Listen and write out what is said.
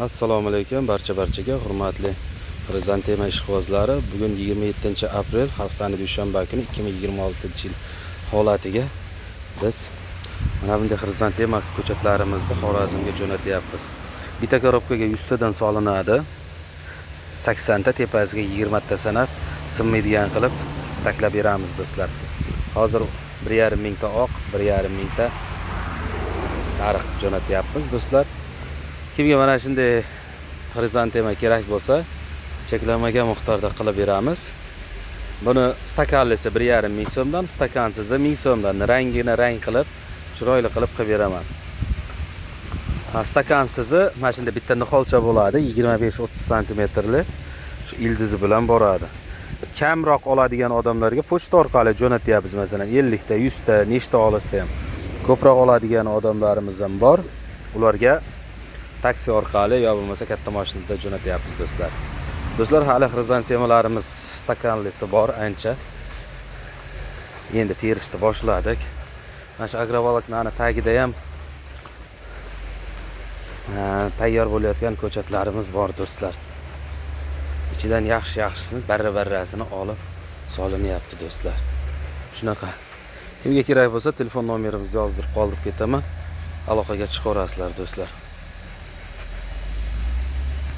Assalomu alaykum barchaga hurmatli xrizantema ishqibozlari. Bugun 27 aprel, haftani dushanba kuni 2026-yil holatiga biz mana bunday xrizantema ko'chatlarimizni Xorazmga jo'natyapmiz. Bitta korobkaga 100 tadan solinadi. 80 ta, tepasiga 20 ta sanab, sinmaydigan qilib taklab beramiz, do'stlar. Hozir 1,5 mingta oq, 1,5 mingta sariq jo'natyapmiz, do'stlar. Kimga mana shunday xrizantema kerak bo'lsa, cheklanmagan miqdorda qilib beramiz. Buni stakanlisi 1,5 ming so'mdan, stakansizi 1000 so'mdan, rangini rang qilib, chiroyli qilib qilib beraman. Ha, stakansizi mana shunday bitta niholcha bo'ladi, 25-30 santimetrli, shu ildizi bilan boradi. Kamroq oladigan odamlarga pochta orqali jo'natyapmiz, masalan, 50 ta, 100 ta, nechta olsa ham. Ko'proq oladigan odamlarimiz ham bor. Ularga taksi orqali yo bo'lmasa katta mashinada jo'natyapmiz, do'stlar. Do'stlar, hali xrizantemalarimiz stakanlisi bor ancha. Endi terishni boshladik. Mana shu agrovoloknani tagida ham tayyor bo'layotgan ko'chatlarimiz bor, do'stlar. Ichidan yaxshi yaxshisini, barra-barrasini olib solinyapti, do'stlar. Shunaqa. Kimga kerak bo'lsa, telefon nomerimizni yozdirib qoldirib ketaman. Aloqaga chiqaverasizlar, do'stlar.